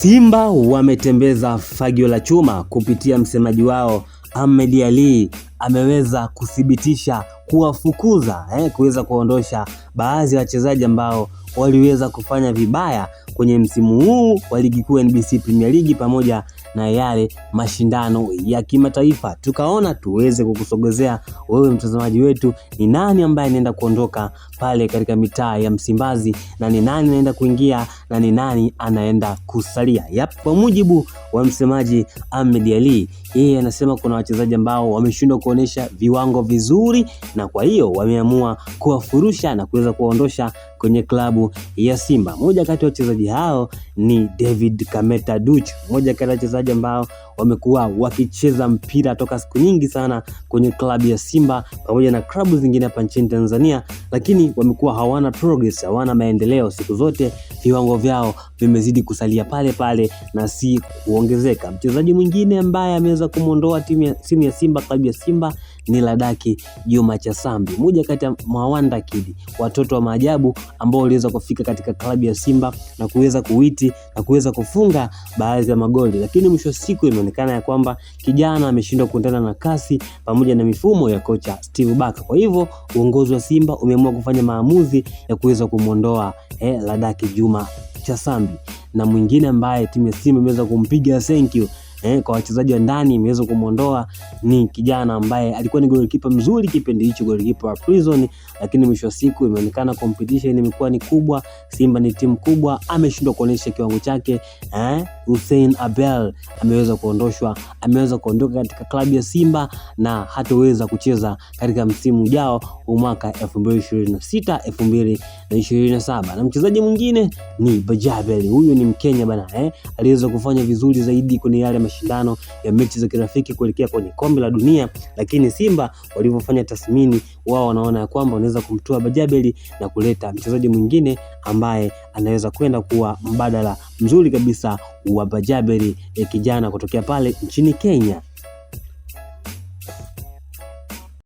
Simba wametembeza fagio la chuma kupitia msemaji wao Ahmed Ally ameweza kuthibitisha kuwafukuza kuweza kuondosha baadhi ya wachezaji ambao waliweza kufanya vibaya kwenye msimu huu wa ligi kuu NBC Premier League pamoja na yale mashindano ya kimataifa. Tukaona tuweze kukusogezea wewe mtazamaji wetu ni nani ambaye anaenda kuondoka pale katika mitaa ya Msimbazi na ni nani anaenda kuingia na ni nani anaenda kusalia. Yap, kwa mujibu wa msemaji Ahmed Ally, yeye anasema kuna wachezaji ambao wameshindwa kuonesha viwango vizuri na kwa hiyo wameamua kuwafurusha na kuweza kuwaondosha kwenye klabu ya Simba. Moja kati ya wachezaji hao ni David Kameta Duchu, moja kati ya wachezaji ambao wamekuwa wakicheza mpira toka siku nyingi sana kwenye klabu ya Simba pamoja na klabu zingine hapa nchini Tanzania, lakini wamekuwa hawana progress, hawana maendeleo. Siku zote viwango vyao vimezidi kusalia pale pale na si kuongezeka. Mchezaji mwingine ambaye ameweza kumwondoa timu ya Simba, klabu ya Simba ni Ladaki Juma Chasambi, moja kati ya mawanda kid, watoto wa maajabu ambao waliweza kufika katika klabu ya Simba na kuweza kuwiti na kuweza kufunga baadhi ya magoli, lakini mwisho wa siku imeonekana ya kwamba kijana ameshindwa kuendana na kasi pamoja na mifumo ya kocha Steve Barker. Kwa hivyo uongozi wa Simba umeamua kufanya maamuzi ya kuweza kumwondoa Ladaki Juma Chasambi. Na mwingine ambaye timu ya Simba imeweza kumpiga thank you kwa wachezaji wa ndani imeweza kumwondoa ni kijana ambaye alikuwa ni goalkeeper mzuri kipindi hicho, goalkeeper wa Prison, lakini mwisho wa siku imeonekana competition imekuwa ni kubwa. Simba ni timu kubwa, ameshindwa kuonyesha kiwango chake. Hussein Abel ameweza kuondoshwa, ameweza kuondoka katika klabu ya Simba na hatoweza kucheza katika msimu ujao wa mwaka 2026 2027. Na mchezaji mwingine ni Bajabel, huyu ni Mkenya bana, aliweza kufanya vizuri zaidi kwenye yale mashindano ya mechi za kirafiki kuelekea kwenye kombe la dunia, lakini Simba walivyofanya tathmini, wao wanaona ya kwamba wanaweza kumtoa Bajabeli na kuleta mchezaji mwingine ambaye anaweza kwenda kuwa mbadala mzuri kabisa wa Bajabeli, kijana kutokea pale nchini Kenya.